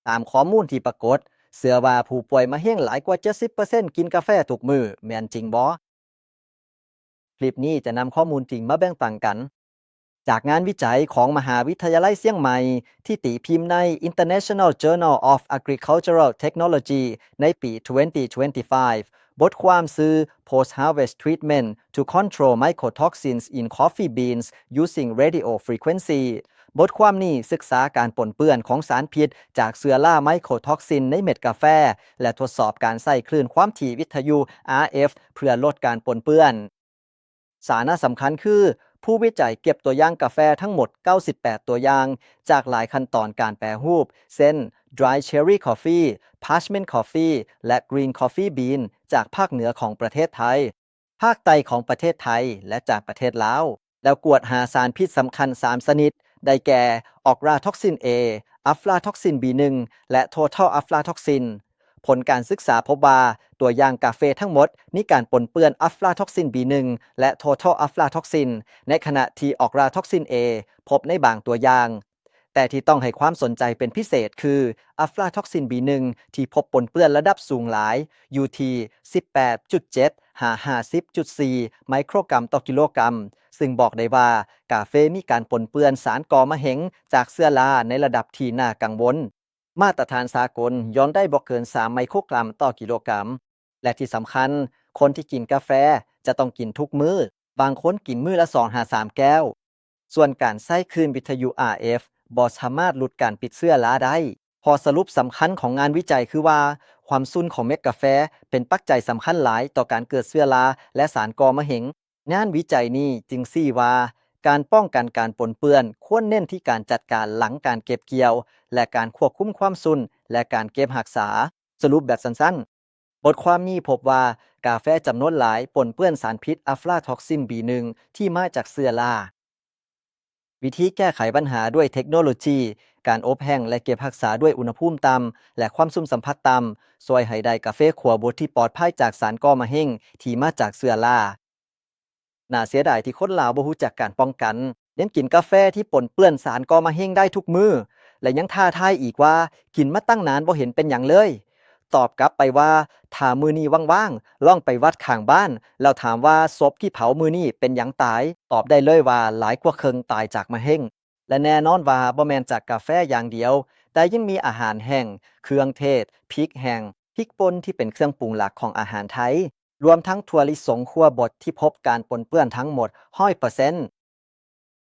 ຕາມຂໍ້ມູນທີ່ປາກົດ, ເຊື່ອວ່າຜູ້ປ່ວຍມະເຮັງຫຼາຍກວ່າເຈັດສິບເປີເຊັນກິນກາແຟທຸກມື້, ແມ່ນຈິງບໍ່? ຄລິບນີ້ຈະນຳຂໍ້ມູນຈິງມາແບ່ງປັນກັນ ຈາກງານວິໄຈຂອງມະຫາວິທະຍາໄລຊຽງໃໝ່ ທີ່ຕີພິມໃນ International Journal of Agricultural Technology ໃນປີ twenty twenty-five. ບົດຄວາມຊື່ Post Harvest Treatment to Control Mycotoxins in Coffee Beans Using Radio Frequency. ບົດຄວາມນີ້ສຶກສາການປົນເປື້ອນຂອງສານພິດຈາກເຊື້ອລາໄມໂຄທັອກຊິນໃນເມັດກາແຟ ແລະ ທົດສອບການໃຊ້ຄື້ນຄວາມຖີ່ວິທະຍຸ RF ເພື່ອລົດການປົນເປື້ອນ. ສາລະສຳຄັນຄື ຜູ້ວິໄຈເກັບຕົວຢ່າງກາແຟທັງໝົດເກົ້າສິບແປດຕົວຢ່າງ ຈາກຫຼາຍຂັ້ນຕອນການແປຮູບ ເຊັ່ນ Dry Cherry Coffee, Parchment Coffee ແລະ Green Coffee Bean ຈາກພາກເໜືອຂອງປະເທດໄທ, ພາກໃຕ້ຂອງປະເທດໄທ ແລະ ຈາກປະເທດລາວ, ແລ້ວກວດຫາສານພິດສຳຄັນສາມຊະນິດ ໄດ້ແກ່ Ochratoxin A, Aflatoxin B one ແລະ Total Aflatoxin. ຜົນການສຶກສາພົບວ່າ ຕົວຢ່າງກາເຟທັງໝົດມີການປົນເປື້ອນ Aflatoxin B one ແລະ Total Aflatoxin, ໃນຂະນະທີ່ Ochratoxin A ພົບໃນບາງຕົວຢ່າງ. ແຕ່ທີ່ຕ້ອງໃຫ້ຄວາມສົນໃຈເປັນພິເສດຄື Aflatoxin B one ທີ່ພົບປົນເປື້ອນລະດັບສູງຫຼາຍ ຢູ່ທີ່ສິບແປດຈຸດເຈັດຫາຫ້າສິບຈຸດສີ່ໄມໂຄຣກຣາມຕໍ່ກິໂລກຣາມ, ຊຶ່ງບອກໄດ້ວ່າກາເຟມີການປົນເປື້ອນສານກໍ່ມະເຮັງຈາກເຊື້ອລາໃນລະດັບທີ່ໜ້າກັງວົນ. ມາດຕະຖານສາກົນຍ້ອນໄດ້ບໍ່ເກີນສາມໄມໂຄຣກຣາມຕໍ່ກິໂລກຣາມ. ແລະທີ່ສຳຄັນ, ຄົນທີ່ກິນກາແຟຈະຕ້ອງກິນທຸກມື້, ບາງຄົນກິນມື້ລະສອງຫາສາມແກ້ວ. ສ່ວນການໃຊ້ຄື້ນວິທະຍຸ RF ບໍ່ສາມາດຫຼຸດການຕິດເຊື້ອລາໄດ້. ຂໍ້ສະຫຼຸບສຳຄັນຂອງງານວິໄຈຄືວ່າ ຄວາມຊຸ່ນຂອງເມັດກາແຟເປັນປັກໄຈສຳຄັນຫຼາຍຕໍ່ການເກີດເຊື້ອລາ ແລະ ສານກໍ່ມະເຮັງ. ງານວິໄຈນີ້ຈຶ່ງຊີ້ວ່າ ການປ້ອງກັນການປົນເປື້ອນຄວນເນັ້ນທີ່ການຈັດການຫຼັງການເກັບກ່ຽວ ແລະ ການຄວບຄຸມຄວາມຊຸ່ນ ແລະ ການເກັບຮັກສາ. ສະຫຼຸບແບບສັ້ນໆ, ບົດຄວາມນີ້ພົບວ່າກາເຟຈຳນວນຫຼາຍປົນເປື້ອນສານພິດ Aflatoxin B one ທີ່ມາຈາກເຊື້ອລາ. ວິທີແກ້ໄຂບັນຫາດ້ວຍເທັກໂນໂລຈີ ການອົບແຫ້ງ ແລະ ເກັບຮັກສາດ້ວຍອຸນຫະພູມຕ່ຳ ແລະ ຄວາມຊຸ່ມສຳຜັດຕ່ຳ ຊ່ວຍໃຫ້ໄດ້ກາເຟຂົ້ວບົດທີ່ປອດໄພຈາກສານກໍ່ມະເຮັງທີ່ມາຈາກເຊື້ອລາ. ໜ້າເສຍດາຍທີ່ຄົນລາວບໍ່ຮູ້ຈັກການປ້ອງກັນ, ຍັງກິນກາເຟທີ່ປົນເປື້ອນສານກໍ່ມະເຮັງໄດ້ທຸກມື້ ແລະ ຍັງທ້າທາຍອີກວ່າ ກິນມາຕັ້ງນານບໍ່ເຫັນເປັນຫຍັງເລີຍ. ຕອບກັບໄປວ່າ ຖ້າມື້ນີ້ວ່າງໆ ລອງໄປວັດຂ້າງບ້ານ ແລ້ວຖາມວ່າສົບທີ່ເຜົາມື້ນີ້ເປັນຫຍັງຕາຍ? ຕອບໄດ້ເລີຍວ່າຫຼາຍກວ່າເຄິ່ງຕາຍຈາກມະເຮັງ. ແລະ ແນ່ນອນວ່າບໍ່ແມ່ນຈາກກາເຟຢ່າງດຽວ, ແຕ່ຍັງມີອາຫານແຫ້ງ, ເຄື່ອງເທດ, ພິກແຫ້ງ, ພິກປົ່ນທີ່ເປັນເຄື່ອງປຸງຫຼັກຂອງອາຫານໄທ, ລວມທັງຖົ່ວລິສົງຂົ້ວບົດທີ່ພົບການປົນເປື້ອນທັງໝົດຮ້ອຍເປີເຊັນ.